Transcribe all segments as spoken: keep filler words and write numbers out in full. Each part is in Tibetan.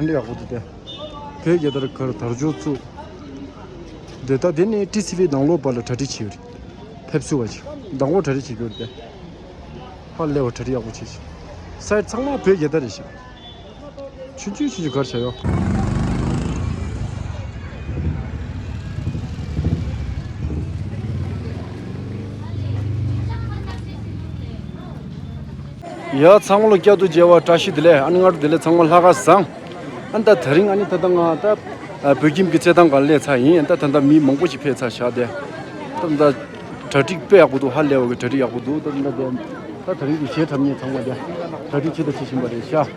ཡག་པོ་འདུག་སྟེ། བོད་རྒྱལ་དར་གར་དར་ལྕོག་བཙུགས། དེ་ལྟ་དེ་ནས་ཊི་སི་ཝི་ནང་ལོགས་བར་ལ་གྲ་སྒྲིག་བྱས་ཡོད་རེད། ཕེབས་བསུ་བ་ཅིག་མདང་དགོང་གྲ་སྒྲིག་བྱེད་རྒྱུ་རེད་དེ། ཧ་ལས་པ་གྲ་སྒྲིག་ཡག་པོ་བྱས་ཤིང་། སའེ་ཌི་ཚང་མ་བོད་རྒྱལ་དར་རེད་ཤག་ཆུང་ཆུང་ཆུང་ཆུང་གར་བྱ་ཡོང་། ཡ་ཚང་མ་ལ་བསྐྱར་དུ་མཇལ་བ་བཀྲ་ཤིས་བདེ་ལེགས། ཨ་ནི་སྔ་དྲོ་བདེ་ལེགས། ཚང་མ་ལྷ་ཁང་བཟང་། ཨ་ནི་ད་དེ་རིང་ཨ་ནི་ད་ལྟ་ང་ད་བོད་ཁྱིམ་གྱི་རྩེད་ཐང་སྒང་སླེབས་ཚར་ཡིན། ད་ད་ལྟ་མི་མང་པོ་ཞིག་ཕེབས་ཚར་བཞག་སྟེ། ད་ད་གྲ་སྒྲིག་དཔེ་ཡག་པོ་འདུག་ཧ་ལས་པ་གི་གྲ་སྒྲིག་ཡག་པོ་འདུག་ད་ད་ད་ད་དེ་རིང་གི་གཞས་འཁྲབ་མཁན་ཚང་མ་དེ་གྲ་སྒྲིག་བྱེད་དང་བྱེད་བཞིན་པ་རེད་ཤག་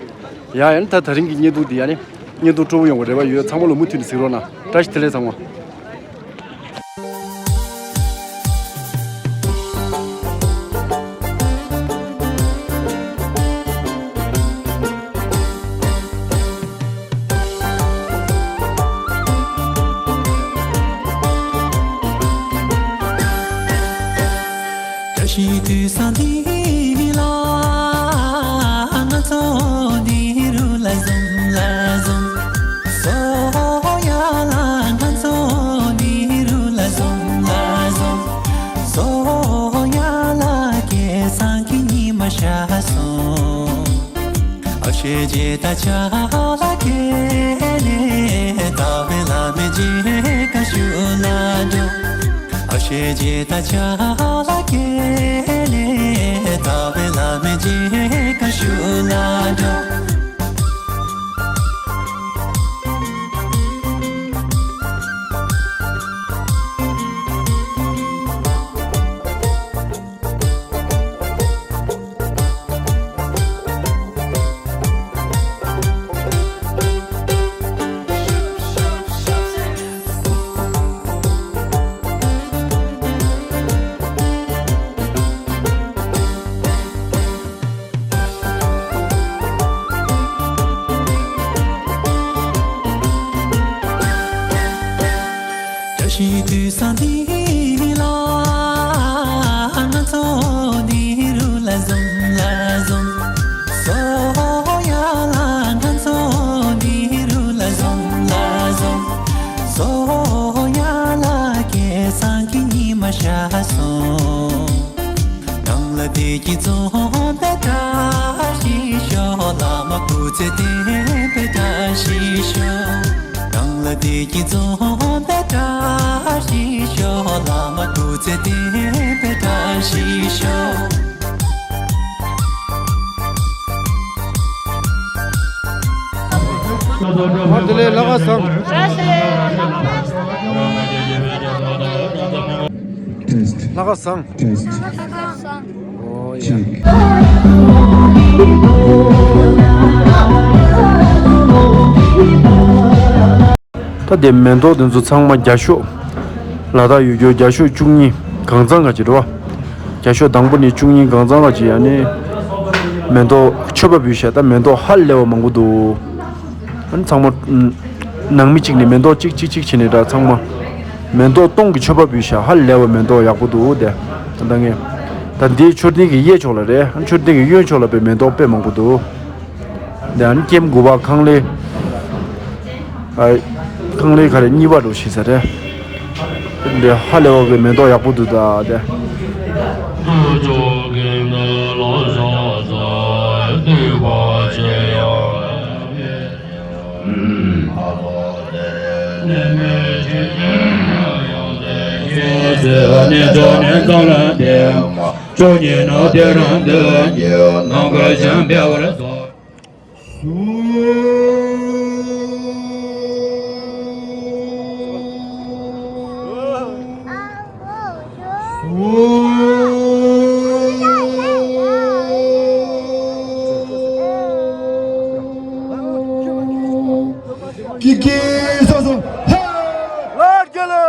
ཡ་ཡ་ནི་ད་དེ་རིང་གི་བརྙན་ཐུང་འདི་ཡ་ནི་བརྙན་ཐུང་སྤྲོ་པོ་ཡོང་བའི་རེ་བ་ཡོད། ཚང་མ་ལ་མུ་མཐུད་ནས་གཟིགས་རོགས་གནང་། བཀྲ་ཤིས་བདེ་ལེགས་ཚང་མ། བཀྲ་ཤིས་དུས་བཟང་འདི་ལ། ང་ཚོ་འདི་རུ་ལ་འཛོམས་ལ་འཛོམས། སོ་ཡ་ལ་ང་ཚོ་འདི་རུ་ལ་འཛོམས་ལ་འཛོམས། སོ་ཡ་ལ་སྐལ་བཟང་གི་ཉི་མ་ཤར་སོང་། ཨ་ཤེ་ཇེ་ད་ཆ་ལ་ཀེ་ལེ། ད་བེ་ལ་མེ་ཇེ་ཀ་ཤུ་ལ་འགྲོ། ཨ་ཤེ་ཇེ་ད་ཆ་ལ་ཀེ་ལེ། ད་བེ་ལ་མེ་ཇེ་ཀ་ཤུ་ལ་འགྲོ། བཀྲ་ཤིས་དུས་བཟང་འདི་ལ། ང་ཚོ་འདི་རུ་ལ་འཛོམས་ལ་འཛོམས། སོ་ཡ་ལ་ང་ཚོ་འདི་རུ་ལ་འཛོམས་ལ་འཛོམས། སོ་ཡ་ལ་སྐལ་བཟང་གི་ཉི་མ་ཤར་སོང་། ནང་ལ་བདེ་སྐྱིད་འཛོམས་པའི་བཀྲ་ཤིས་ཤོག་བླ་མ་སྐུ་ཚེ་བརྟན་པའི་བཀྲ་ཤིས་ཤོག་ནང་ལ་བདེ་སྐྱིད་འཛོམས་པའི་བཀྲ་ཤིས་ཤོག་བླ་མ་སྐུ་ཚེ་བརྟན་པའི་བཀྲ་ཤིས་ཤོག་བདེ་ལེགས། ལྷ་ཁང་བཟང་། Test. ལྷ་ཁང་བཟང་། Test. ཨོ་ཡ། ད་དེ་མེ་ཏོག་དེ་ཚོ་ཚང་མ་བརྒྱ་ཤོག་ལ་དྭགས་ཡུལ་སྐྱོར་བརྒྱ་ཤོག་བཅུ་གཉིས་གང་ཚང་ག་ཅིག་རེད་བ། བརྒྱ་ཤོག་དང་པོ་ནས་བཅུ་གཉིས་གང་ཚང་ག་ཅིག་ཡ་ནི་མེ་ཏོག་མཆོད་པ་འབུལ་ཤག་ད་མེ་ཏོག་ཧ་ལས་པ་མང་པོ་འདུག་ཨ་ནི་ཚང་མ་ནང་མི་གཅིག་ནས་མེ་ཏོག་གཅིག་གཅིག་གཅིག་བྱས་ནས་འདྲ། ཚང་མ་མེ་ཏོག་སྟོང་གི་མཆོད་པ་འབུལ་ཤག་ཧ་ལས་པ་མེ་ཏོག་ཡག་པོ་འདུག་དེ་ད་ལྟ་ངས་ད་འདི་མཆོད་རྟེན་གྱི་གཡས་ཕྱོགས་ལ་རེད། ཨ་ནི་མཆོད་རྟེན་གྱི་གཡོན་ཕྱོགས་ལ་དཔེ་མེ་ཏོག་དཔེ་མང་པོ་འདུག་དེ་ཨ་ནི་ཀེམ་དགུ་པ་ཁང་ལས། ཨ། ཁང་ལས་ག་རེ་གཉིས་པ་འགྲོ་ཤེས་ས་རེད། འདི་ཧ་ལས་པ་གི་མེ་ཏོག་ཡག་པོ་འདུག་ད་དེ། ཕྱོགས་གཉིས་ན་དེ་རང་དུ་ཉེ་ནམ་མཁའ་འཇམ་པའི་བར་དུ། ཀི་ཀི་སོ་སོ་ཧེ། ལར་རྒྱལ་ལོ།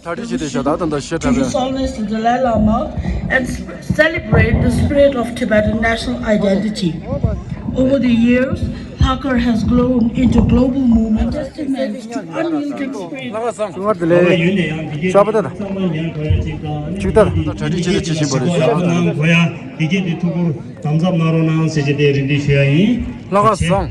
གྲ་སྒྲིག་བྱས་ཏེ་བཞག་ད་ད་ད་ཤེས་To དྲགས་པས། His Holiness the Dalai Lama and sp- celebrate the spirit of Tibetan national identity. Over the years, Lhakhar has grown into global movement. ལྷག་དཀར་བཟང་། བསྟོད་པ་དེ་ལས་ཤོག་པ་དེ་དང་། ཅིག་ད་ད་གྲ་སྒྲིག་བྱེད་དུ་ཇི་བཞིན་པ་རེད་ཤག་ལ་ནང་གོ་ཡ་དེ་གྱད་དེ་ཐུགས་ཁུར་དམ་ཟབ་གནང་རོགས་གནང་ཟེར་གྱི་དེ་རེ་འདུན་ཞུ་ཡ་ཡིན། ལྷག་དཀར་བཟང་།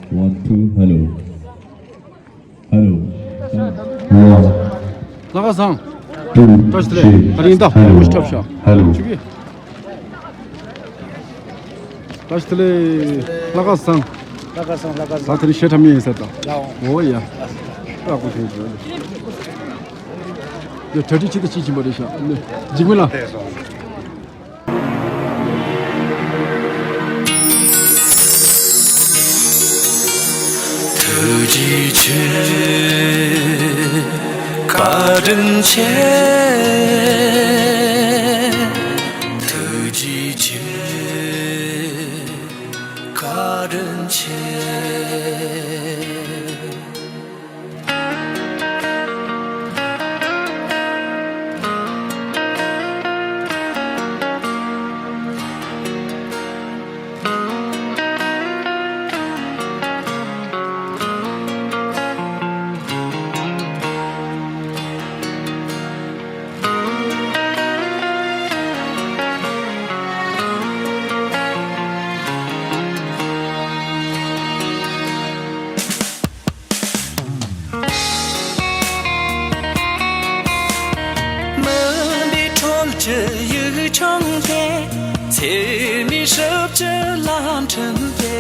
One, two, hello. Hello. ལྷག་དཀར་བཟང་། བཀྲ་ཤིས་བདེ་ལེགས། ད་རིང་ད་ཧོ་ཤི་ཁྲབ་ཤག Hello. ཆུ་གི་བཀྲ་ཤིས་བདེ་ལེགས། ལྷག་དཀར་བཟང་། ལྷག་དཀར་བཟང་། ལྷག་དཀར་བཟང་། ད་དེ་རིང་ཞེ་ཁྲ་མི་ཡིན་ཟེར་ད། ཡ་འོ། འོ་ཡ། ཨ་ཁུ་ཐུང་ཆུ། ཡ་གྲ་སྒྲིག་བྱེད་དུ་ཅི་བཞིན་པ་རེད་ཤག་འཇིགས་མེད་ལགས། ཐུགས་རྗེ་ཆེ། བཀའ་དྲིན་ཆེ། ཐུགས་རྗེ་ཆེ། བཀའ་དྲིན་ཆེ། མུན་པའི་དྲོད་ཀྱི་ཡིག་ཆུང་དེ། ཚེར་མའི་ཞབས་ཀྱི་ལམ་འཕྲིན་དེ།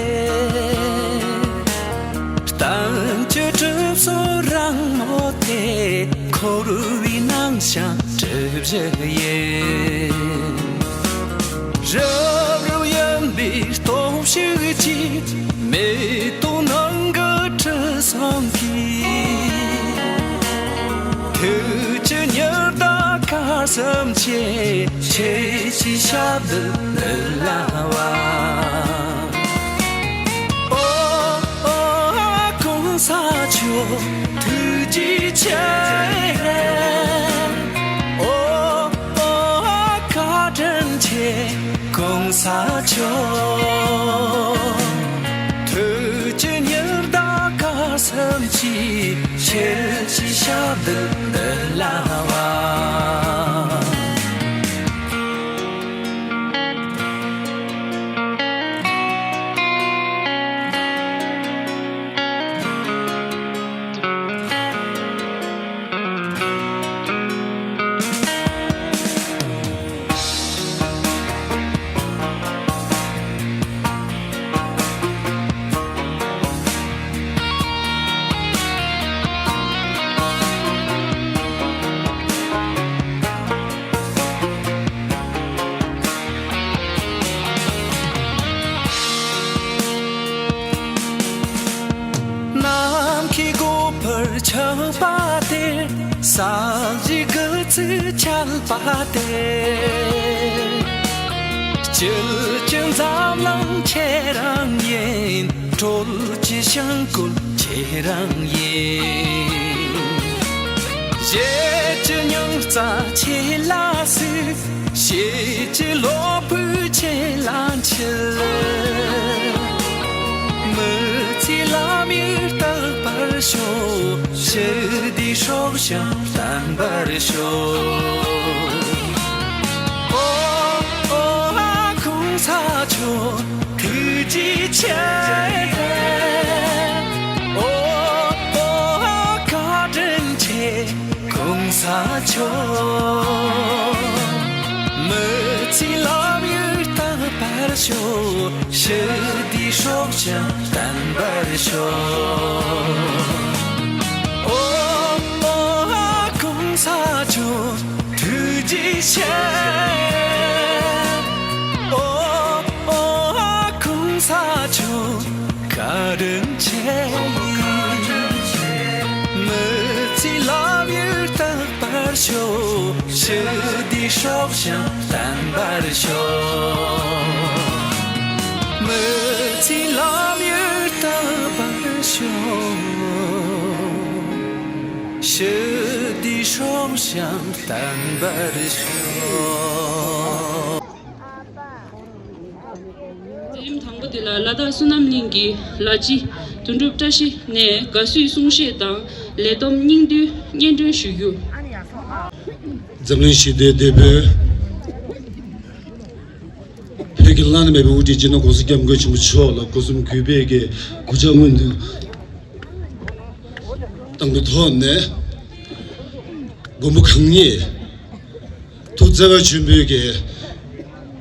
གཏམ་གྱི་གྲིབ་སོ་རིང་མོ་དེ། འཁོར་བའི་ནང་བཞིན་གྲིབ་བཞི་ཡིན། རབ་རིབ་ཡིན་པའི་སྟོབས་ཤུགས་ཀྱིས། མེ་ཏོག་ནང་གི་དྲི་བསུང་གིས། ཐུགས་ཀྱི་ཉི་ཟླ་སྐར་གསུམ་ཆེ། ཁྱེད་ཀྱི་ཞབས་རྡུལ་འདི་ལ་བབས། ཨོ་ཨོ་གོང་ས་མཆོག་ཐུགས་རྗེ་ཆེ། ཨོ་ཨོ་བཀའ་དྲིན་ཆེ། གོང་ས་མཆོག་ཐུགས་ཀྱི་ཉི་ཟླ་སྐར་གསུམ་གྱིས། ཁྱེད་ཀྱི་ཞབས་རྡུལ་འདི་ལ་བབས། ནམ་མཁའི་སྒོ་འཕར་ཆགས་པ་དེར། ས་གཞིའི་སྐུ་ཚིགས་ཆགས་པ་དེར། སྐྱིད་ཀྱི་འཛམ་གླིང་ཁྱེད་རང་ཡིན། སྲོལ་གྱི་བྱིང་རྒོད་ཁྱེད་རང་ཡིན། གཞས་ཀྱི་སྙིང་རྩ་ཁྱེད་ལ་གསོས། གཤིས་ཀྱི་གློ་བུར་ཁྱེད་ལ་འཁྱིལ། མི་ཚེའི་ལམ་ཡིག་རྟག་པར་ཤོག་ཞི་བདེའི་སྲོག་ཤིང་བརྟན་པར་ཤོག་ཨོ་ཨོ་གོང་ས་མཆོག་ཐུགས་རྗེ་ཆེ། ཨོ་ཨོ་བཀའ་དྲིན་ཆེ། གོང་ས་མཆོག་མི་ཚེའི་ལམ་ཡིག་རྟག་པར་ཤོག་ཞི་བདེའི་སྲོག་ཤིང་བརྟན་པར་ཤོག་ཨོ་ཨོ་གོང་ས་མཆོག་ཐུགས་རྗེ་ཆེ། ཨོ་ཨོ་གོང་ས་མཆོག་བཀའ་དྲིན་ཆེ། མི་ཚེའི་ལམ་ཡིག་རྟག་པར་ཤོག་ཞི་བདེའི་སྲོག་ཤིང་བརྟན་པར་ཤོག་མི་ཚེའི་ལམ་ཡིག་རྟག་པར་ཤོག་ཞི་བདེའི་སྲོག་ཤིང་བརྟན་པར་ཤོག་མཛད་རིམ་དང་པོ་དེ་ལ་ལ་དྭགས་བསོད་ནམས་གླིང་གི་ལ་སྤྱི་དོན་གྲུབ་བཀྲ་ཤིས་ནས་དགའ་བསུའི་གསུང་བཤད་དང་ལས་བསྡོམས་སྙིང་བསྡུས་སྙན་སྒྲོན་ཞུ་རྒྱུ། འཛམ་གླིང་ཞི་བདེའི་དེད་དཔོན། བོད་ཀྱི་བླ་ན་མེད་པའི་དབུ་ཁྲིད་སྤྱི་ནོར་༸གོང་ས་༸སྐྱབས་མགོན་ཆེན་པོ་མཆོག་ལ་སྒོ་གསུམ་གུས་པས་ཀྱི་སྐུ་ཕྱག་སྔོན་དུ་བཏང་པའི་ཐོག་ནས། མགོན་པོ་གང་ཉིད་ཐུགས་བརྩེ་བ་ཆེན་པོས་ཀྱི་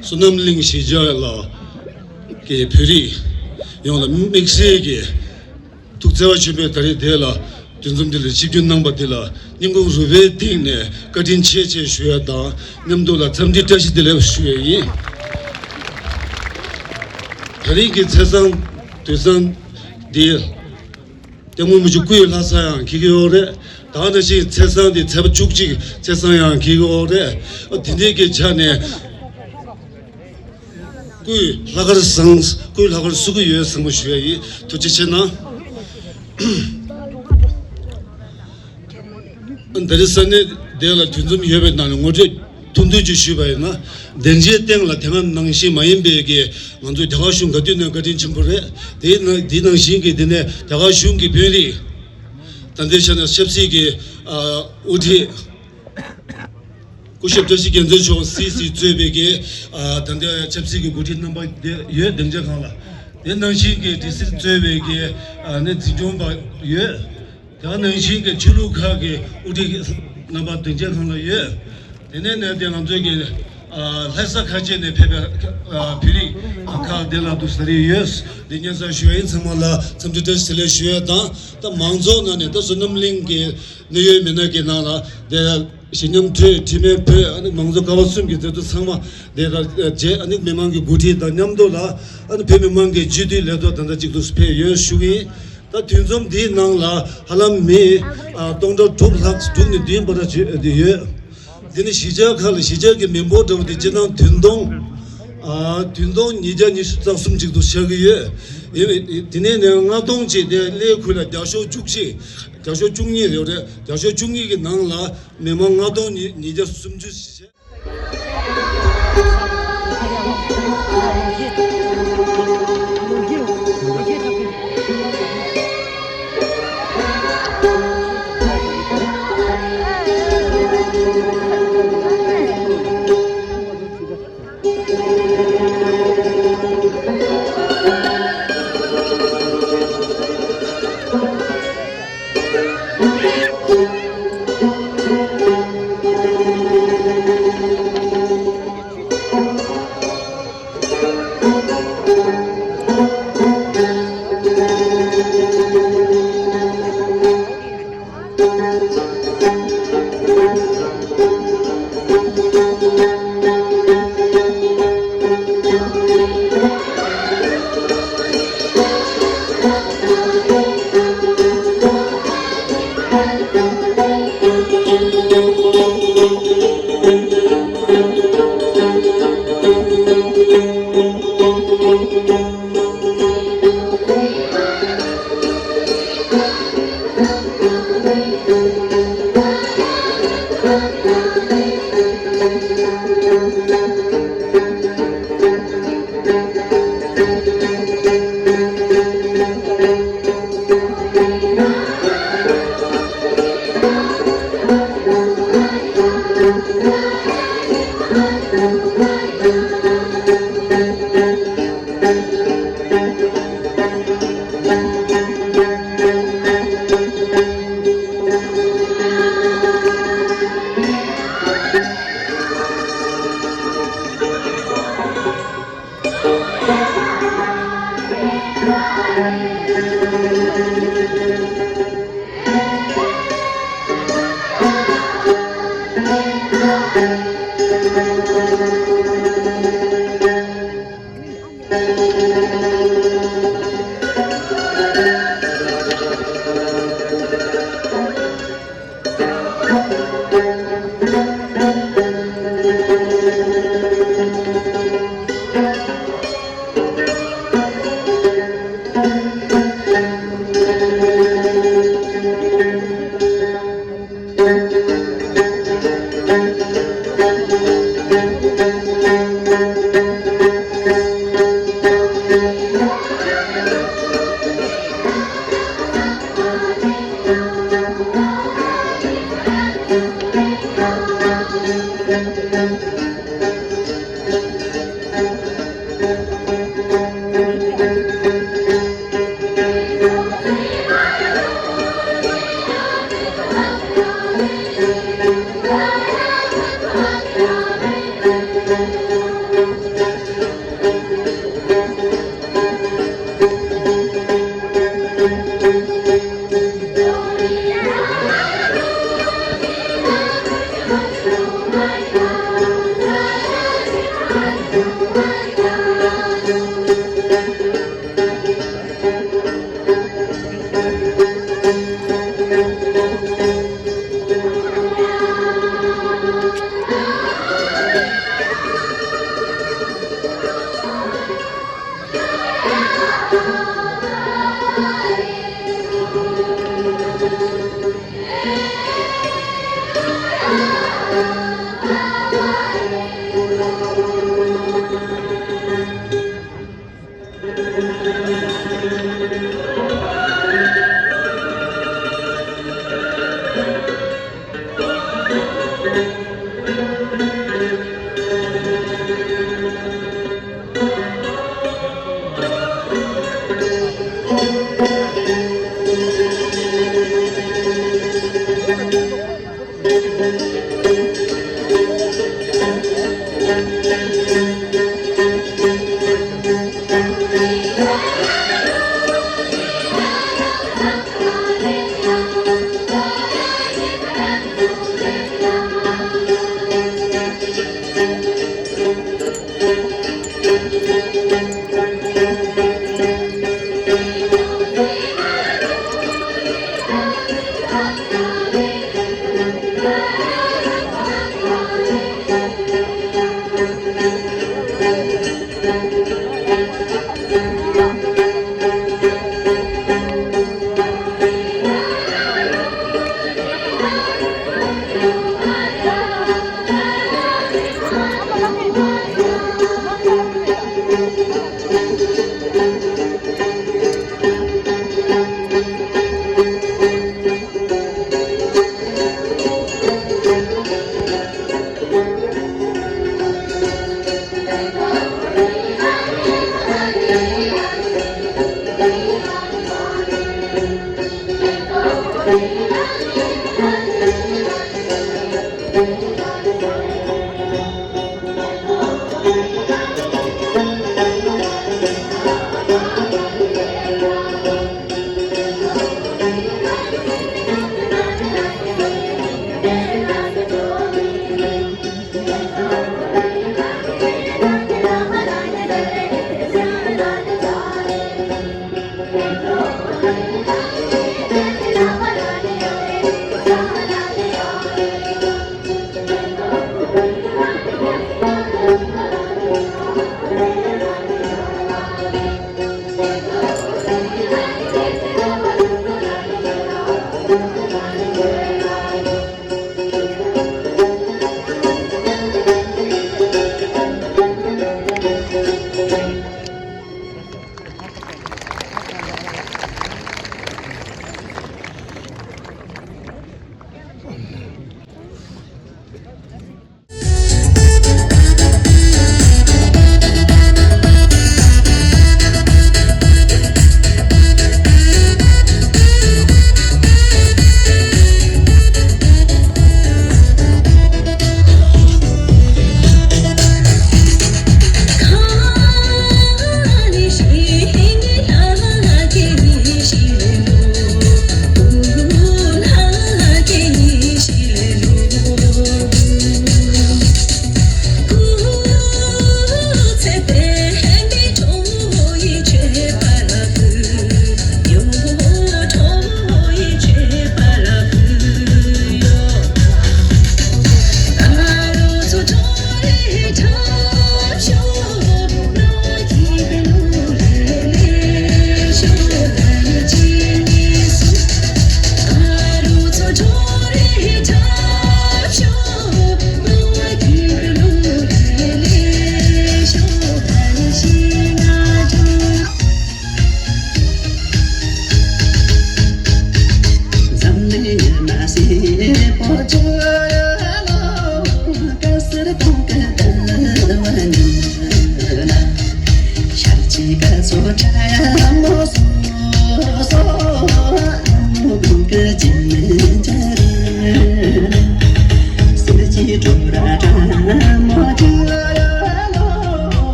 བསོད་ནམས་གླིང་གཞིས་ཆགས་ལ་ཀྱི་བོད་རིགས་ཡོངས་ལ་དམིགས་བསལ་གྱི་ཐུགས་བརྩེ་བ་ཆེན་པོས་ད་རེས་དེ་ལ་འདུ་འཛོམས་འདི་ལ་ཆིབས་བསྒྱུར་གནང་པ་འདི་ལ་སྙིང་ཁོང་རུས་པའི་གཏིང་ནས་བཀའ་དྲིན་ཆེ་ཆེ་ཞུ་ཡ་དང་མཉམ་དུ་ལ་འཚམས་འདྲི་བཀྲ་ཤིས་བདེ་ལེགས་ཞུ་ཡ་ཡིན། ད་རེས་ཀྱི་མཚན་བཟང་དུས་བཟང་འདི་ལྟད་མོ་མི་ཆུ་སྐུའི་ལྷ་ས་ཡང་འཁེལ་གྱི་ཡོད་རེད། ད་ནང་བཞིན་མཚན་བཟང་འདི་ཚེས་པ་བཅུ་གཅིག་མཚན་བཟང་ཡང་འཁེལ་གྱི་ཡོད་རེད། དེ་འདྲའི་གི་ཆ་ནས། སྐུའི་ལྷག་དཀར་བཟང་། སྐུའི་ལྷག་དཀར་བསུ་གི་ཡོད་བཟང་མོ་ཞུ་ཡ་ཡིན། ཐུགས་རྗེ་ཆེ་གནང་། ད་རེས་ས་གནས་དེ་ལ་འདུ་འཛོམས་ཡོད་པའི་ནང་ནས་ངོ་སྤྲོད་ཐུང་ཐུང་ཅིག་ཞུས་པ་ཡིན་ན། སྡིངས་ཆའི་སྟེང་ལ་དེ་སྔ་ནང་བཞིན་མ་ཡིན་པའི་གི་ང་ཚོ་རྒྱ་གར་གཞུང་ག་དུས་ནས་བཀའ་དྲིན་ཆེན་པོ་རེད། དེའི་ནང་དེ་ནང་བཞིན་གི་དེ་ནས་རྒྱ་གར་གཞུང་གི་དཔོན་རིགས། ད་ལྟའི་ཆ་ནས་ཆབ་སྲིད་ཀྱི་ཨ་དབུ་ཁྲིད། སྐུ་ཞབས་བཀྲ་ཤིས་རྒྱལ་མཚན་མཆོག་སིད་སིད་གཙོས་པའི་གི་ཨ་ད་ལྟའི་ཆབ་སྲིད་ཀྱི་འགོ་ཁྲིད་རྣམ་པ་དེ་ཡོད་སྡིངས་ཆ་སྒང་ལ། དེ་ནང་བཞིན་གྱི་དེ་སྲིད་གཙོས་པའི་གི་ཨ་ནི་འཛིན་སྐྱོང་པ་ཡོད། དེ་ནང་བཞིན་གྱི་ཆོས་ལུགས་ཁག་གི་དབུ་ཁྲིད་རྣམ་པ་སྡིངས་ཆ་སྒང་ལ་ཡོད། དེ་ནས་ནས་དེ་ང་ཚོའི་གི་ཨ་ལྷ་ས་ཁ་ཆེ་ནས་ཕེབས་པའི་ཨ་བོད་རིགས་ཁག་དེ་ལ་འདུག་ཟེར་ཡོད། འདི་སྙན་སེང་ཞུ་བ་ཡིན། ཚང་མ་ལ་འཚམས་འདྲི་བཀྲ་ཤིས་བདེ་ལེགས་ཞུ་ཡ་དང་། ད་མང་ཚོགས་ནང་ནས་ད་བསོད་ནམས་གླིང་གི་གནད་ཡོད་མི་སྣ་གི་ནང་ལ་དེ་ཞི་ཉམས་ཐོས་དྲི་མེད་བོད་ཨ་ནི་མང་གཙོ་ཀ་བ་གསུམ་གྱི་མཛད་གཙོ་ཚང་མ་དེ་ག་རྗེས་ཨ་ནི་མི་མང་གི་འགོ་ཁྲིད་དང་མཉམ་དུ་ལ་ཨ་ནི་བོད་མི་མང་གི་སྤྱི་འཐུས་ལས་ཐོག་ད་ལྟ་གཅིག་ཏུ་ཕེབས་ཡོད་ཞུ་གི་ཡིན། ད་དུས་འཛོམས་འདིའི་ནང་ལ་ཧ་ལམ་མི་ཨ་སྟོང་ཕྲག་དྲུག་ལྷག་དྲུག་ནས་བདུན་བར་ཡོད། འདི་ནི་གཞིས་ཆགས་ཁག་ལ་གཞིས་ཆགས་ཀྱི་མི་འབོར་འདྲ་བོ་དེ་སྤྱིར་བཏང་བདུན་སྟོང་། ཨ་བདུན་སྟོང་ཉིས་བརྒྱ་ཉི་ཤུ་རྩ་གསུམ་ཅིག་ཏུ་ཆགས་ཀྱི་ཡོད། ཡིན་པས་དེ་ནས་ནས་ལྔ་སྟོང་ཅིག་དེ་སླེ་ཁུལ་ལ་བརྒྱ་ཤོག་བཅུ་བཞི། བརྒྱ་ཤོག་བཅུ་གཉིས་རེད་རེད། བརྒྱ་ཤོག་བཅུ་གཉིས་ཀྱི་ནང་ལ་མི་མང་ལྔ་སྟོང་ཉིས་བརྒྱ་སུམ་ཅུ་ཞིག་བྱས།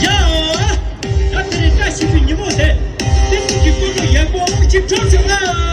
ཡ། ད་དེ་རིང་བཀྲ་ཤིས་པའི་ཉིན་མོ་དེ། བསྟན་འཛིན་གྱི་སྐུ་ཁམས་ཡག་པོ་ཅིག་འགྲུབ་བྱུང་ང་།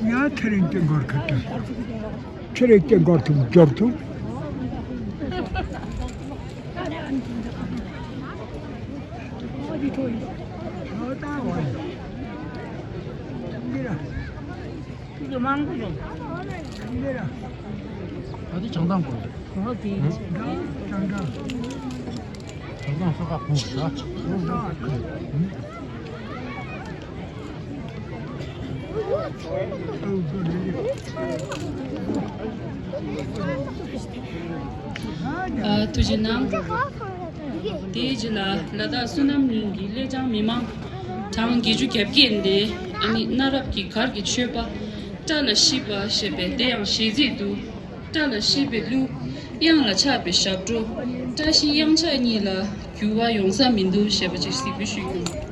ཡ། ཚེ་རིང་སྐྱིད་འགོར་ཁ་ཐུག་ཚེ་རིང་སྐྱིད་འགོར་ཐུག་འབྱོར་ཐུག་འདི་ར། ད་དེ་བྱང་ཐང་དགོས། ཨོ་དེ། བྱང་ཐང་། བྱང་ཐང་ས་ཁ་ཁུང་ས། ཨ། ཐུགས་རྗེ་གནང་། དེའི་རྗེས་ལ་ལ་དྭགས་བསོད་ནམས་གླིང་གི་ཀླད་བྱང་མི་མང་གྲངས་བརྒྱད་ཅུ་གྱ་བརྒྱད་འདི་ཨ་ནི་གནའ་རབས་ཀྱི་གར་གྱི་མཆོད་པ་བཀྲ་ལ་ཤིས་པ་ཞེས་པའི་དེ་ཡང་གཞས་ཚིག་ཏུ། བཀྲ་ལ་ཤིས་པའི་གླུ། གཡང་ལ་ཆགས་པའི་ཞབས་བྲོ། བཀྲ་ཤིས་གཡང་ཆགས་གཉིས་ལ་འགྱུར་བ་ཡོང་ས་མི་འདུག་ཞེས་པ་ཅིག་གཟིགས་འབུལ་ཞུས་ཀྱང་།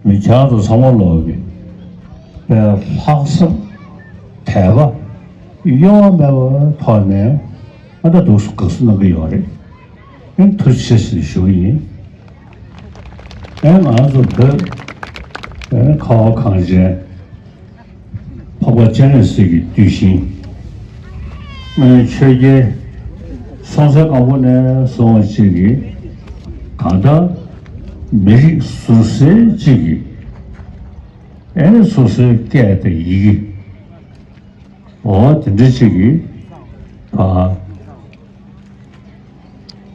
མི་ཆགས་དང་ཚང་མ་ལོག་གི་པའི་ལྷག་བསམ་དད་པ་གཡོ་བ་མེད་པའི་ཐོག་ནས་ཨ་ད་འདུག་སུ་དགའ་བསུ་གནང་གི་ཡོད་རེད། ཨེ་ཐུགས་རྗེ་ཆེ་ཞེས་ཞུ་གི་ཡིན། ཨེ་ང་ཚོ་བོད་ཨེ་ཁ་བ་གངས་ཅན། འཕགས་པ་སྤྱན་རས་གཟིགས་ཀྱི་གདུལ་ཞིང་། སྔོན་ཆོས་རྒྱལ་སྲོང་བཙན་སྒམ་པོ་ནས་བཟུང་བ་གཅིག་གིས་གང་ལྟར་མི་རིགས་ཟུར་གསལ་གཅིག་གིས་ཨེ་ནི་སོ་སོའི་སྐད་དང་ཡི་གེ་འོ་དེ་འདྲ་གཅིག་གིས་ཕ།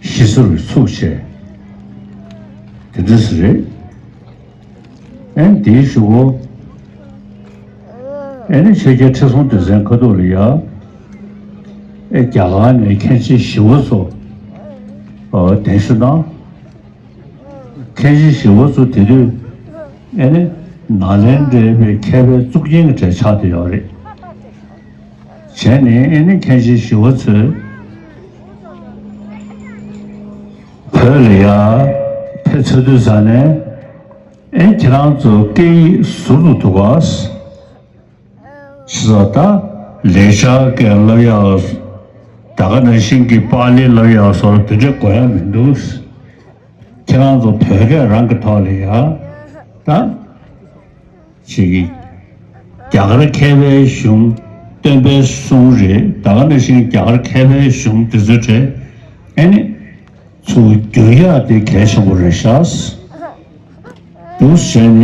ཞི་སོར་ཚུགས་བྱས། དེ་འདྲ་ཞིག་རེད། ཨེ་འདིའི་གཞུག་གུ། ཨེ་ནི་ཆོས་རྒྱལ་ཁྲི་སྲོང་ལྡེ་བཙན་ཁ་ཐུག་ལ་ཡ། ཨེ་རྒྱ་གར་ནས་མཁན་ཆེན་ཞི་བ་འཚོ། ཨོ་གདན་ཞུ་གནང་། མཁན་ཆེན་ཞི་བ་འཚོ་དེ་དུས། ཨེ་ནི་ནཱ་ལེནྡྲའི་མཁས་པའི་གཙུག་རྒྱན་གྱི་གྲས་ཆགས་བསྡད་ཡོད་རེད། བྱས་ནས་ཨེ་ནི་མཁན་ཆེན་ཞི་བ་འཚོས་བོད་ལ་ཡར་ཕེབས་ཚར་དུས་ཙ་ནས་ཨེ་ཁྱེད་རང་ཚོ་སྐད་ཡིག་ཟུར་དུ་འདུག་ག་ཟེར། ད་ལེགས་སྦྱར་སྐད་བསླབ་ཡག་ད་ག་ནང་བཞིན་གྱི་པཱ་ལི་བསླབ་ཡག་སོགས་དེ་འདྲ་དགོས་ཡ་མི་འདུག་ཁྱེད་རང་ཚོ་བོད་སྐད་རང་གི་ཐོག་ལ་ཡ་ད་ཅིག་གི་རྒྱ་གར་མཁས་པའི་གཞུང་སྟོན་པའི་གསུང་རེད། ད་ག་ནང་བཞིན་རྒྱ་གར་མཁས་པའི་གཞུང་དེ་ཚོའི་གྲས་ཨེ་ནི་ཚུར་བསྒྱུར་ཡག་དེ་གལ་ཆེན་པོ་རེད་ཤག་འདུག་བྱས་ནས་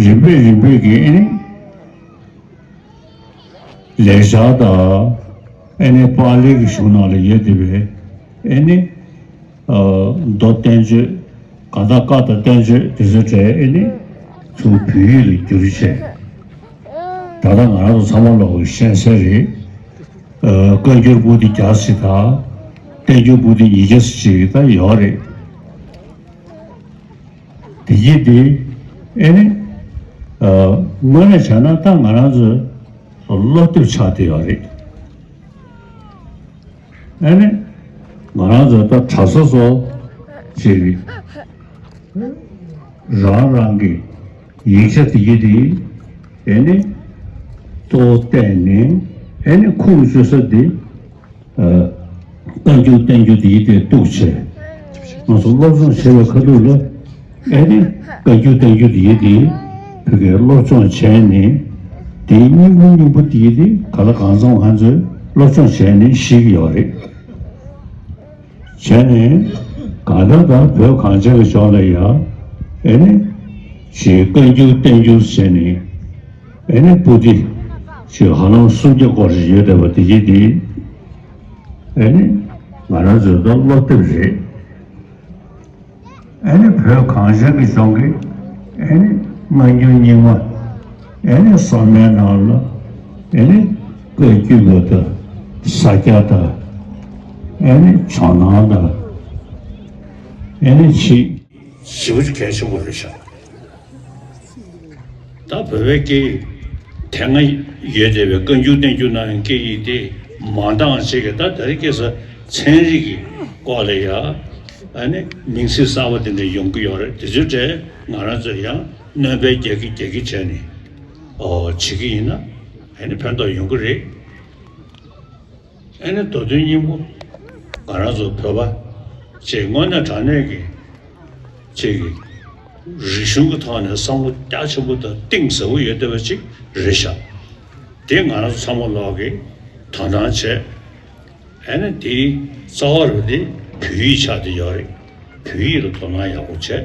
རིམ་པས་རིམ་པས་ཀྱིས་ཨེ་ནི། ལེགས་སྦྱར་དང་ཨེ་ནི་པཱ་ལི་གི་གཞུང་ནང་ལ་ཡོད་བསྡད་པའི་ཨེ་ནི་མདོ་བསྟན་བཅོས། གང་ལྟར་བཀའ་དང་བསྟན་བཅོས་དེ་ཚོའི་གྲས་ཨེ་ནི་ཚུར་བོད་ཡིག་ལ་བསྒྱུར་བྱས། ད་ལྟ་ང་རང་ཚོ་ཚང་མ་ལོག་གི་ཤེས་གསལ་རེད། བཀའ་འགྱུར་པོ་ཏི་བརྒྱ་ཞིག་དང་བསྟན་འགྱུར་པོ་ཏི་ཉིས་བརྒྱ་ཞིག་ད་ཡོད་རེད། དེ་ཡིན་དེ་ཨེ་ནི་དངོས་གནས་བྱས་ན་ད་ང་རང་ཚོའི་སློབ་དེབ་ཆགས་བསྡད་ཡོད་རེད། ཨེ་ནི་ང་རང་ཚོ་ད་གྲྭ་ས་ཚོ་ཅིག་རང་རང་གི་ཡིག་ཆ་དེ་ཡིན་དེ་ཨེ་ནི་གཙོ་བོ་བལྟས་ནས་ཨེ་ནི་ཁུངས་བཅོལ་ས་དེ། བཀའ་འགྱུར་བསྟན་འགྱུར་དེ་ཡི་དེ་གཏུགས་བྱས། ང་ཚོ་སློབ་སྦྱོང་བྱེད་པའི་ཁ་ཐུག་ལ་ཨེ་ནི་བཀའ་འགྱུར་བསྟན་འགྱུར་དེ་ཡི་དེ་བོད་སྐད་སློབ་སྦྱོང་བྱས་ནས་དེའི་སྙིང་པོ་སྙིང་པོ་དེ་ཡི་དེ་ག་ལ་གང་འཚམ་ང་ཚོས་སློབ་སྦྱོང་བྱས་ནས་ཤེས་ཀྱི་ཡོད་རེད། བྱས་ནས་གང་ལྟར་ད་བོད་གངས་ཅན་གྱི་ལྗོངས་ལ་ཡ་ཨེ་ནི་ཞེས་བཀའ་འགྱུར་བསྟན་འགྱུར་བྱས་ནས་ཨེ་ནི་པོ་ཏི་ཞེས་ཧ་ལམ་སུམ་བརྒྱ་སྐོར་ཞིག་ཡོད་བསྡད་པ་དེ་ཡི་དེ། ཨེ་ནི་ང་རང་ཚོའི་ད་སློབ་དེབ་རེད། ཨེ་ནི་བོད་གངས་ཅན་གྱི་ལྗོངས་ཀྱི་ཨེ་ནི་སྔ་འགྱུར་རྙིང་མ། ཨེ་ནི་བསམ་ཡས་ནང་ལ་ཨེ་ནི་བཀའ་བརྒྱུད་པ་དང་ས་སྐྱ་དང་ཨེ་ནི་ཇོ་ནང་དང་ཨེ་ནི་ཆེས་ཞེ་པོ་ཅིག་གལ་ཆེན་པོ་རེད་ཤག་ད་བོད་པའི་སྐད་ཡིག་དེ་སྔ་ཡོད་བསྡད་པའི་བཀའ་འགྱུར་བསྟན་འགྱུར་ནང་གི་སྐད་ཡིག་དེ་མ་འདང་བྱེད་ཀྱི་ད་ད་རེས་ཁ་སང་ཚན་རིག་གི་སྐོར་ལ་ཡ་ཨ་ནི་མིང་ཚིག་གསར་པ་དེ་འདྲ་ཡོང་གི་ཡོད་རེད། དེ་ཚོའི་གྲས་ང་རང་ཚོས་ཡང་སྣོན་པ་རྒྱག་གི་རྒྱག་གི་བྱས་ནས་ཨོ་བྱེད་ཀྱི་ཡིན་ན་ཨ་ནི་ཕན་ཐོགས་ཡོང་གི་རེད། ཨེ་ནི་མདོ་དོན་སྙིང་པོ་ང་རང་ཚོ་བོད་པ་ཅིག་དངོས་གནས་དྲང་གནས་ཀྱི་ཅིག་གི་རིག་གཞུང་གི་ཐོག་ནས་བསམ་བློ་རྒྱ་ཆེན་པོ་དང་གཏིང་ཟབ་པོ་ཡོད་བསྡད་པ་ཅིག་རེད་ཤག་དེ་ང་རང་ཚོ་ཚང་མ་ལོག་གི་དོ་སྣང་བྱས། ཨེ་ནི་དེའི་རྩ་བ་རུ་དེ་བོད་ཡིག་ཆགས་བསྡད་ཡོད་རེད། བོད་ཡིག་ལ་དོ་སྣང་ཡག་པོ་བྱས།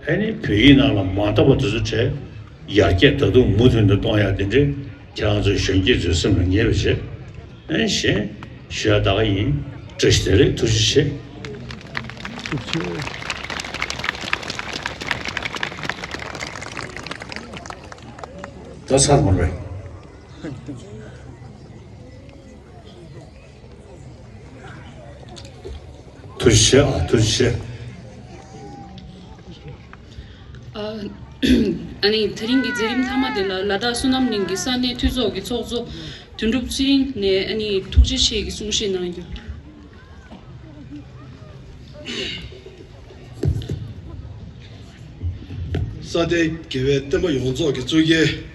ཨ་ནི་བོད་ཡིག་ནང་ལ་མ་དག་པ་དེ་ཚོ་བྲལ། ཡར་རྒྱས་ད་དུང་མུ་མཐུད་དུ་གཏོང་ཡག་དེ་འདྲའི་ཁྱེད་རང་ཚོའི་གཞོན་སྐྱེས་ཚོའི་སེམས་ལ་ངེས་པ་བྱེད། ཨ་ནི་གཞན་ཞུ་ཡག་ད་ག་ཡིན། བཀྲ་ཤིས་བདེ་ལེགས། ཐུགས་རྗེ་ཆེ། ད་ཚར་མ་རེད། ཐུགས་རྗེ་ཆེ་ཨ། ཐུགས་རྗེ་ཆེ། ཨ་ཨ་ནི་དེ་རིང་གི་མཛད་རིམ་མཐའ་མ་དེ་ལ་ལ་དྭགས་བསོད་ནམས་གླིང་གི་ས་གནས་འཐུས་ཚོགས་ཀྱི་ཚོགས་གཙོ་དོན་གྲུབ་ཚེ་རིང་ནས་ཨ་ནི་ཐུགས་རྗེ་ཆེ་གི་གསུང་བཤད་གནང་རྒྱུ། ས་སྟེང་རྒྱལ་བའི་བསྟན་པ་ཡོངས་རྫོགས་ཀྱི་གཙུག་རྒྱན།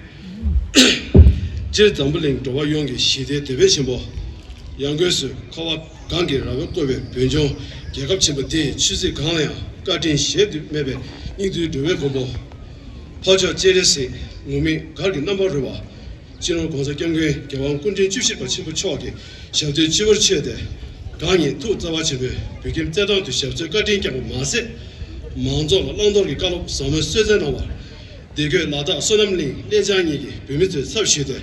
སྤྱིར་འཛམ་བུ་གླིང་འགྲོ་བ་ཡོངས་ཀྱི་ཞི་བདེའི་དེད་དཔོན་ཆེན་པོ། ཡང་སྒོས་སུ་འཁོར་བ་གང་གི་ར་བས་བསྐོར་བའི་བོད་ལྗོངས་རྒྱལ་ཁབ་ཆེན་པོ་འདིའི་ཆོས་སྲིད་གང་ལ་ཡང་བཀའ་དྲིན་གཞལ་དུ་མེད་པའི་སྙིགས་དུས་འགྲོ་བའི་མགོན་པོ། འཕགས་མཆོག་སྤྱན་རས་གཟིགས་ངུར་སྨྲིག་གར་གྱི་རྣམ་པར་རོལ་པ། སྤྱི་ནོར་༸གོང་ས་༸སྐྱབས་མགོན་རྒྱལ་དབང་སྐུ་ཕྲེང་བཅུ་བཞི་པ་ཆེན་པོ་མཆོག་གི་ཞབས་སྟོན་སྤྱི་བོར་མཆོད་དེ། གང་ཉིད་ཐུགས་བརྩེ་བ་ཆེན་པོས་བོད་ཁྱིམ་རྩེད་ཐང་དུ་ཞབས་སོར་བཀའ་དྲིན་བསྐྱངས་པ་མ་ཟད། མང་ཚོགས་ལ་བླང་དོར་གྱི་བཀའ་སློབ་ཟབ་མོའི་གསོལ་སྩལ་གནང་བར། སྡེ་དགོན་ལ་དྭགས་བསོད་ནམས་གླིང་གླེ་བྱང་གཉིས་ཀྱི་བོད་མི་ཚོའི་ཚབ་ཞུས་ཏེ།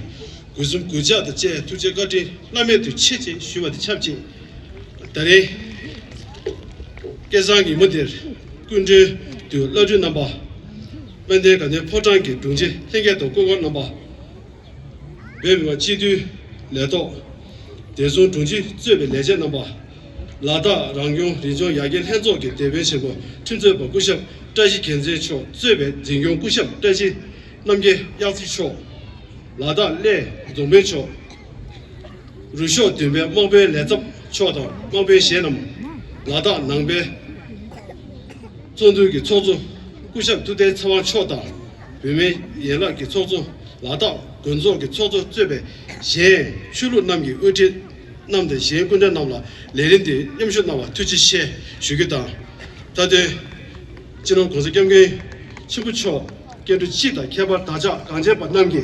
དགུ་གསུམ་དགུ་ཕྱག་དང་བཅས་ཐུགས་རྗེ་བཀའ་དྲིན་བླ་མེད་དུ་ཆེ་ཞེས་ཞུ་བ་དང་ཆབས་ཅིག་དེ་རིང་སྐལ་བཟང་ཉིན་མོ་འདིར་སྐུ་མགྲོན་དུ་བླ་སྤྲུལ་རྣམ་པ། དཔལ་ལྡན་དགའ་ལྡན་ཕོ་བྲང་གི་དྲུང་ཆེ་ལྷན་རྒྱས་དང་སྐུ་འཁོར་རྣམ་པ། བོད་མི་མང་སྤྱི་འཐུས་ལས་ཐོག་བདེ་སྲུང་དྲུང་ཆེ་གཙོས་པའི་ལས་བྱེད་རྣམ་པ། ལ་དྭགས་རང་སྐྱོང་རིམ་བྱོན་ཡར་རྒྱས་ལྷན་ཚོགས་ཀྱི་དེད་དཔོན་ཆེན་པོ་ཁྲིམས་རྩོད་པ་སྐུ་ཞབས་ བཀྲ་ཤིས་རྒྱལ་མཚན་མཆོག་གཙོས་པའི་འཛིན་སྐྱོང་སྐུ་ཞབས་བཀྲ་ཤིས་རྣམ་རྒྱལ་གཡག་རྩེ་མཆོག་ལ་དྭགས་གླེ་རྫོང་དཔོན་མཆོག་རུ་ཤོག་བདུན་པའི་དམག་དཔོན་ལས་ཚབ་མཆོག་དང་དམག་དཔོན་གཞན་རྣམས། ལ་དྭགས་ནང་པའི་བཙོན་འདུལ་གྱི་ཚོགས་གཙོ་སྐུ་ཞབས་ཐུབ་བསྟན་ཚེ་དབང་མཆོག་དང་། བུད་མེད་ཡན་ལག་གི་ཚོགས་གཙོ་ལ་དྭགས་དགོན་ཚོགས་ཀྱི་ཚོགས་གཙོ་གཙོས་པའི་གཞན་ཆོས་ལུགས་རྣམས་ཀྱི་དབུ་ཁྲིད་རྣམས་དང་གཞན་སྐུ་མགྲོན་རྣམས་ལ་ལས་རིམ་འདིར་མཉམ་ཞུགས་གནང་བར་ཐུགས་རྗེ་ཆེ་ཞུ་རྒྱུ་དང་། མཐའ་དོན། སྤྱི་ནོར་༸གོང་ས་༸སྐྱབས་མགོན་ཆེན་པོ་མཆོག་སྐྱེ་འགྲོ་སྤྱི་དང་ཁྱད་པར་བདག་ཅག་གངས་ཅན་པ་རྣམས་ཀྱི་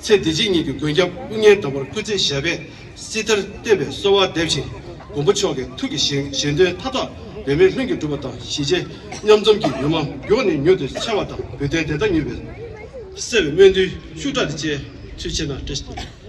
ཚེ་འདི་ཕྱི་གཉིས་ཀྱི་མགོན་སྐྱབས་དབུ་བརྙེས་དམ་པར་སྐུ་ཚེ་ཞབས་པད་སྲིད་མཐར་བརྟན་པའི་གསོལ་བ་འདེབས་ཤིང་། མགོན་པོ་མཆོག་གི་ཐུགས་ཀྱི་བཞེད་བཞེད་དོན་མཐའ་དག་འབད་མེད་ལྷུན་གྱིས་འགྲུབ་པ་དང་། གཞིས་བྱེས་མཉམ་འཛོམས་ཀྱི་ཡུལ་མ་མགྱོགས་ནས་མྱུར་དུ་འཆར་བ་དང་། བོད་དོན་བདེན་མཐའ་མྱུར་བའི་སེལ་བའི་སྨོན་འདུན་ཤུགས་དྲག་ཏུ་བཅས། ཚུལ་ཆེ་ན་བཀྲ་ཤིས།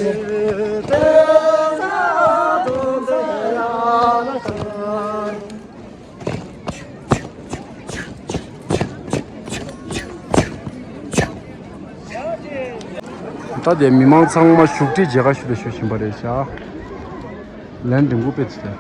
ད་དེ་མི་མང་ཚང་མ་བཞུགས་ཁྲི་མཇལ་ཁ་ཞུ་ལ་ཞུ་བཞིན་པ་རེད་ཤག་ལན་འདྲེན་གུ་པེ་ཚེ།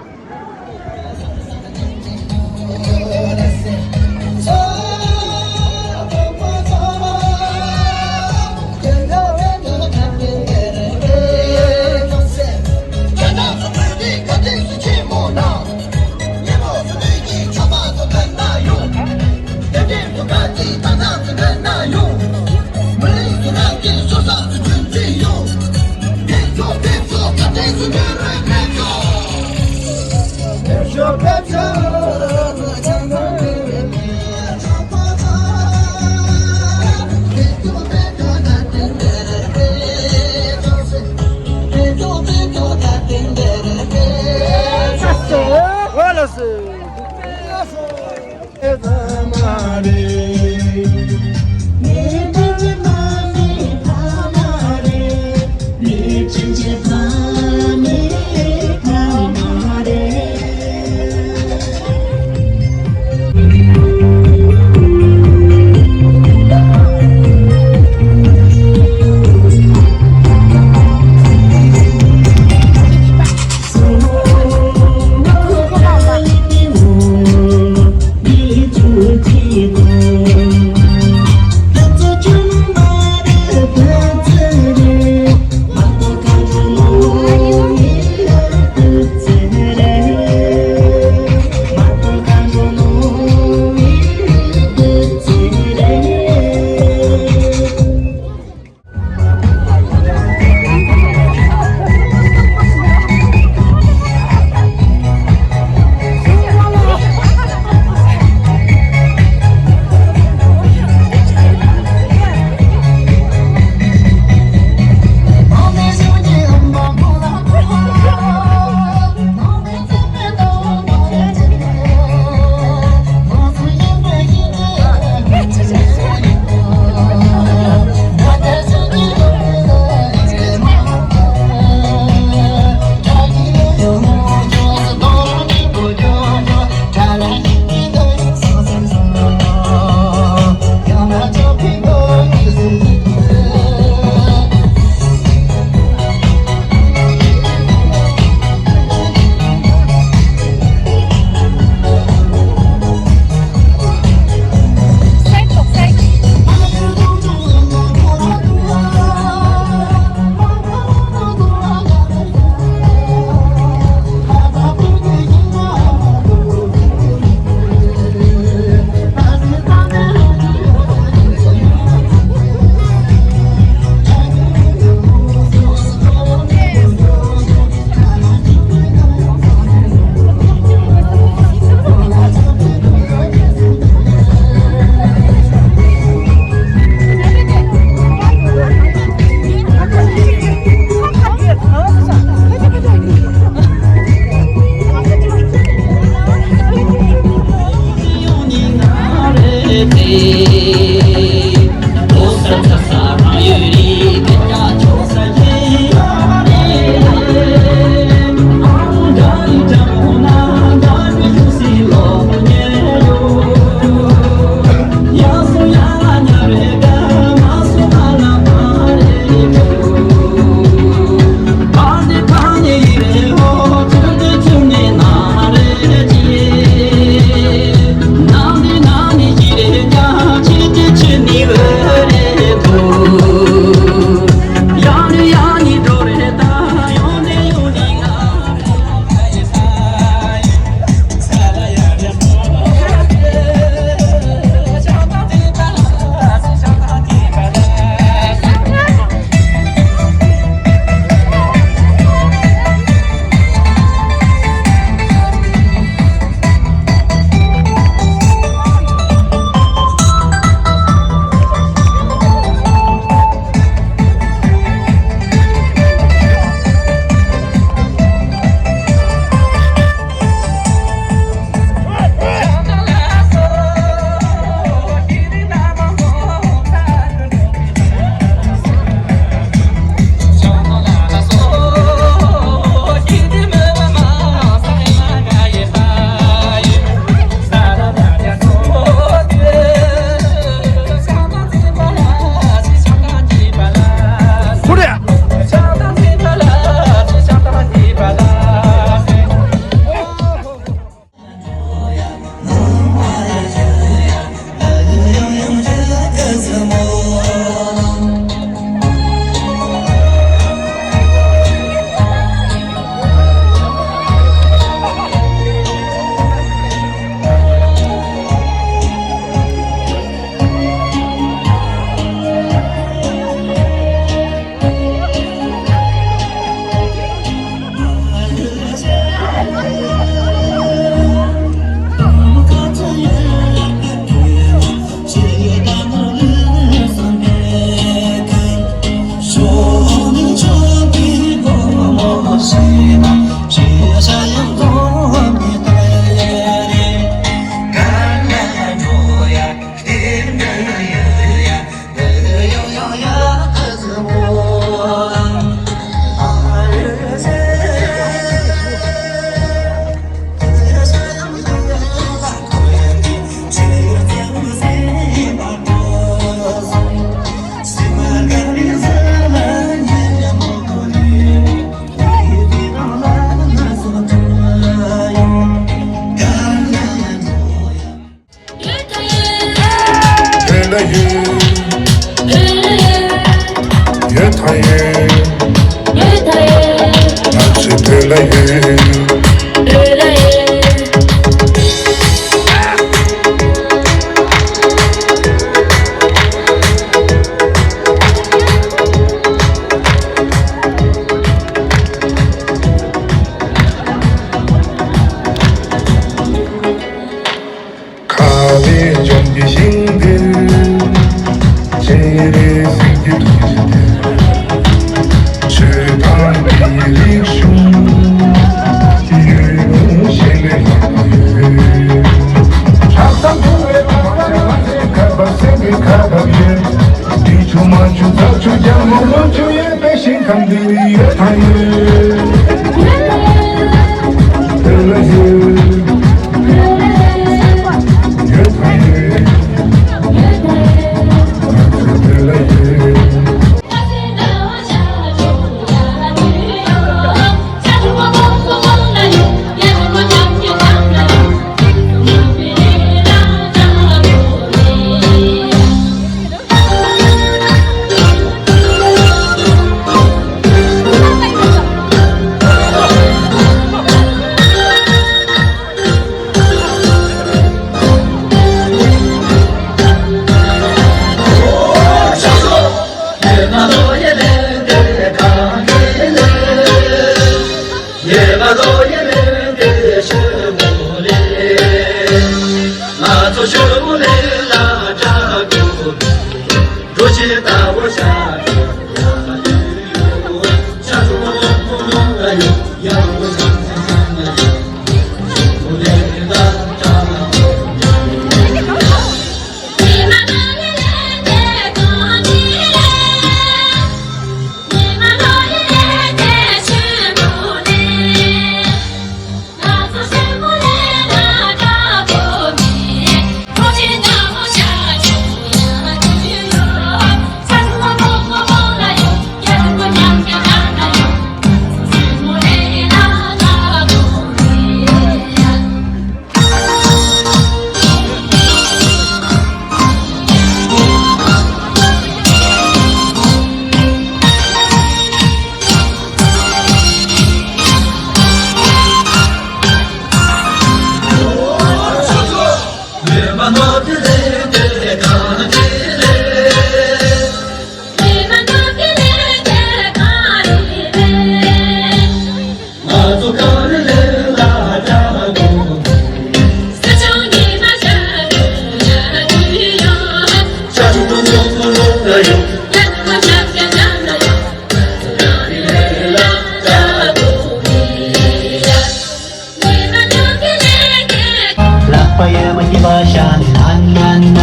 ལག་པ་ཡོད་མ་སྐྱིད་པ་ཤ་ནི་ན་ན་ན།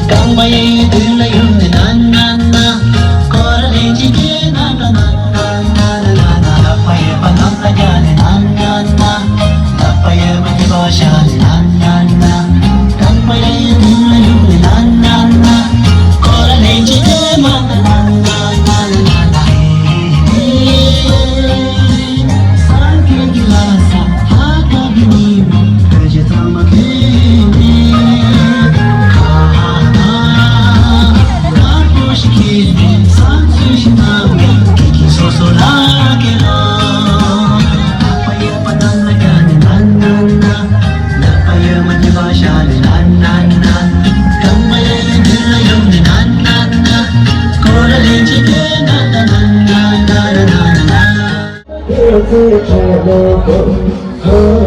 རྐང་པ་ཡོད་དུས་ལ་ཡོད་ནི་ན་ན་ན། ཁོ་ར་ལེན་ཅི་ཀེ་ན་ན་ན་ན་ན་ན། ལག་པ་ཡོད་པ་ནམ་ལ་རྒྱ་ནི་ན་ན་ན། ལག་པ་ཡོད་མ་སྐྱིད་པ་ཤ་ནི་ན་ན་ན། རྐང་པ་ཡོད་དུས་ལ་ཡོད་ནི་ན་ན་ན། ཁོ་ར་ལེན་ཅི་ཀེ་ན་ན་ན་ན་ན་ན་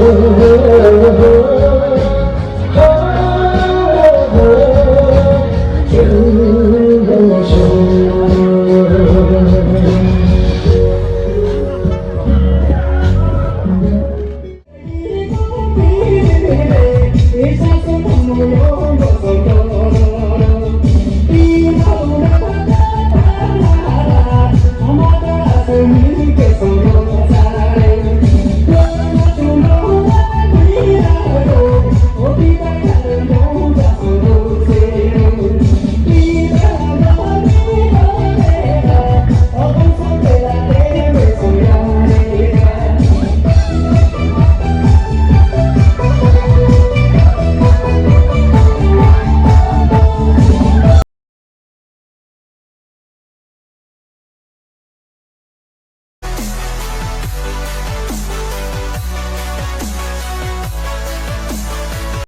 ན།